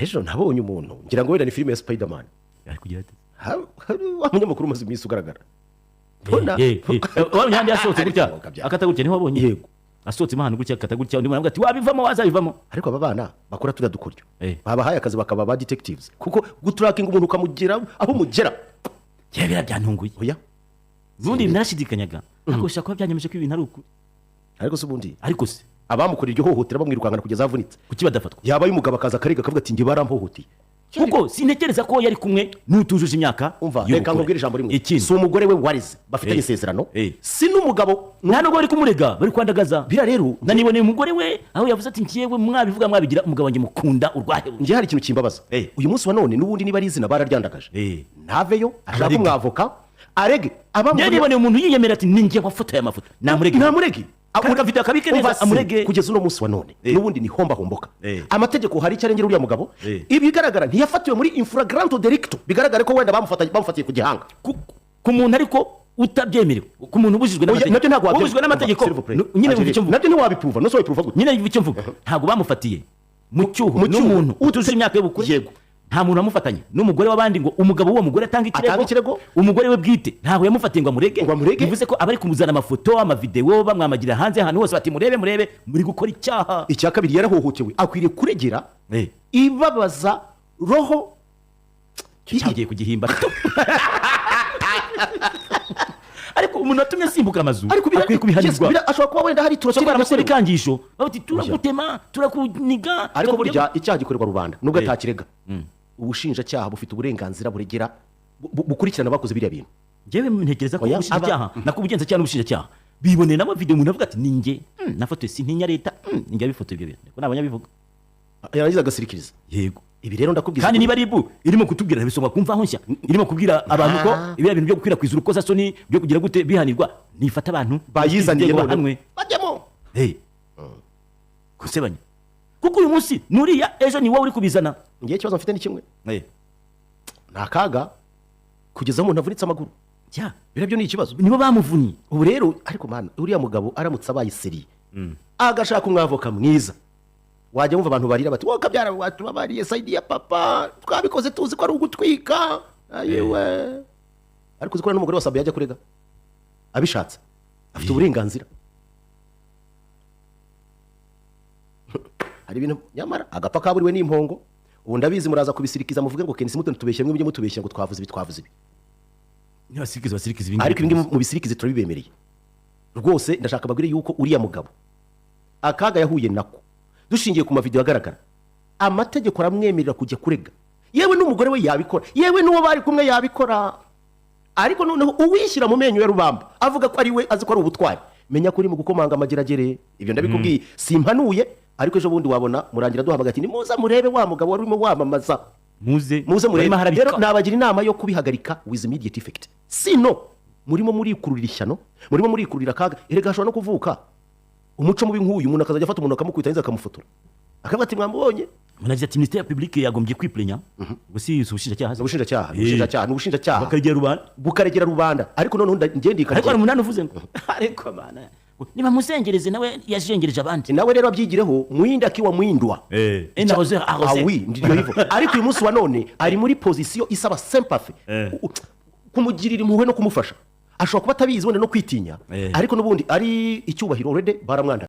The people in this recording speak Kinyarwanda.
Ejo nabonye umuntu, ngira ngo wenda ni filime ya Spiderman. Ari kugira ati Hari wa munyamakuru umaze iminsi ugaragara. Mbona Wabonye handi yasohotse gutya, Ariko kabyara. akata gutya, niho wabonye? Yego. Asohotsemo ahantu gutya, akata gutya, undi muntu aravuga ati: "Wabivamo, wazabivamo." Ariko aba bana bakora turiya dukoryo, babahaye akazi bakaba ba detectives, kuko gutrackinga umuntu ukamugera aho umugera. Yewe, biriya byantunguye. Oya. Ubundi narashidikanyaga, ariko bishobora kuba byanyemeje ko ibintu ari ukuri. Ariko se ubundi Ariko se abamukorera iryo hohotera bamwirukankana kugeza avunitse, kuki badafatwa? Yabaye umugabo akaza akarega, akavuga ati: "Njye barampohoteye." Kuko sintekereza ko yari kumwe n'utujuje imyaka Umva, y'ubukure. reka nkubwire ijambo rimwe. Ikindi, Si umugore we warize bafitanye isezerano, si n'umugabo. Nta nubwo bari kumurega, bari kwandagaza. Biriya rero Naniboneye umugore we aho yavuze ati: "Njyewe mwabivuga mwabigira, umugabo wanjye mukunda urwahewe." Njye hari ikintu kimbabaza. Uyu munsi wa none n'ubundi niba ari izina bararyandagaje, ntaveyo ashaka Ararega. umwavoka arege Njyewe abamukorera. niboneye umuntu yiyemera ati: "Ni njye wafotoye amafoto," namurege. Namurege. Kandi akavideo akabike neza, Umva se, amurege. Kugeza uno munsi wa none n'ubundi ni homba homboka. Amategeko hari icyo arengera uriya mugabo. Ibigaragara, ntiyafatiwe muri in flagrante delicto, bigaragare ko wenda bamufatiye ku gihanga. Ku muntu ariko utabyemerewe, ku muntu ubujijwe Oya, n'amategeko. Nabyo ntabwo Ubujijwe n'amategeko. S'il vous plaît. Nyine wumva icyo mvuga. Nabyo ntiwabiprova, nose wabiprova gute? Nyine wumva icyo mvuga, ntabwo bamufatiye mu cyuho Mu cyuho. n'umuntu utujuje imyaka y'ubukure. Nta muntu wamufatanye n'umugore w'abandi ngo umugabo w'uwo mugore atange ikirego. Atange ikirego. Umugore we bwite ntabwo yamufatiye ngo amurege. Ngo amurege. Bivuze ko abari kumuzana amafoto, amavidewo, bamwamagira hanze ahantu hose bati: "Murebe, murebe, muri gukora icyaha." Icya kabiri, yarahohotewe, akwiriye kuregera ibabaza roho. Icyo cyagiye kugihimba, ariko umuntu watumye asimbuka amazu Ariko akwiye kubihanirwa. Yes, ashobora kuba wenda hari Ushobora torture. baramukora ikangisho, bavuga bati: "Turagutema, turakuniga." Ariko burya icyaha gikorerwa rubanda, nubwo atakirega, ubushinjacyaha bufite uburenganzira buregera, bukurikirana abakoze biriya bintu. Njyewe ntekereza ko Oya, ubushinjacyaha, nako ubugenzacyaha n'ubushinjacyaha biboneye nabo video, umuntu avuga ati: "Ninjye nafotoye, sintinya leta, ninjye wabifotoye." Ibyo bintu niko nabonye abivuga. Yarangiza agasirikiriza. Yego. Ibi rero ndakubwiza Kandi niba RIB irimo kutubwira, bisomwa kumva aho nshya, irimo kubwira abantu ko ibiriya bintu byo gukwirakwiza urukozasoni, byo kugira gute, bihanirwa, nifata abantu bayizaniye ngo noneho. bahanwe. Bajyamo. Hey. Gusebanya, kuko uyu munsi nuriya, ejo ni wowe uri kubizana. Ngewe ikibazo mfite ni kimwe, ni akaga kugeza aho umuntu avunitse amaguru. Biriya byo ni ikibazo. Nibo bamuvunnye. Ubu rero ariko mana, uriya mugabo aramutse abaye sérieux, agashaka umwavoka mwiza, wajya wumva abantu barira bati: "Wowe kabyara watubabariye sayidi ya papa, twabikoze tuzi ko ari ugutwika." Ayewe, ariko uzi ko n'umugore wa Sabe yajya kurega abishatse, afite uburenganzira. Hari ibintu nyamara agapfa kaburiwe n'impongo. Ubu ndabizi muraza kubisirikiza, muvuge ngo KNC mutoni tubeshye, mwe mujye mutubeshya ngo twavuze ibi, twavuze ibi. Ntibasirikize, basirikize ibingibi. Ariko ibingibi mubisirikize, turabibemereye rwose. Ndashaka babwire yuko uriya mugabo akaga yahuye nako, dushingiye ku mavidewo agaragara, amategeko aramwemerera kujya kurega. Yewe n'umugore we yabikora, yewe n'uwo bari kumwe yabikora. Ariko noneho uwishyira mu menyo ya rubamba avuga ko ari we azi ko ari ubutwari, menya ko uri mu gukomanga amageragere. Ibyo ndabikubwiye, simpanuye, ariko ejo bundi wabona murangira duhamagaye ati: "Nimuza murebe wa mugabo wari urimo wamamaza." Muze. Muze murebe. Barimo harabika. Rero nabagira inama yo kubihagarika with immediate effect, sino murimo murikururira ishyano, murimo murikururira akaga. Erega hashobora no kuvuka umuco mubi nk'uyu, umuntu akazajya afata umuntu akamukubita neza, akamufotora, akavuga ati: "Mwamubonye." Umuntu agize ati: "Ministère publique yagombye kwiplaignant." Ubwo si ubushinjacyaha? Ni ubushinjacyaha, ni ubushinjacyaha, ni ubushinjacyaha. Bakaregera rubanda. Bukaregera rubanda, ariko noneho njye Ariko hari ndikaragira. umunani uvuze ngo: "Ariko mana, niba muzengereze, nawe yajengereje abandi." Nawe rero abyigireho, mwinda akiwa mwindwa. Un arroseur arrosé. Ah oui, ndivyo hivyo. Ariko uyu munsi wa none ari muri position isaba sympathy, kumugirira impuhwe no kumufasha. Ashobora kuba atabizi wenda no kwitinya, ariko n'ubundi ari icyubahiro, already baramwanda.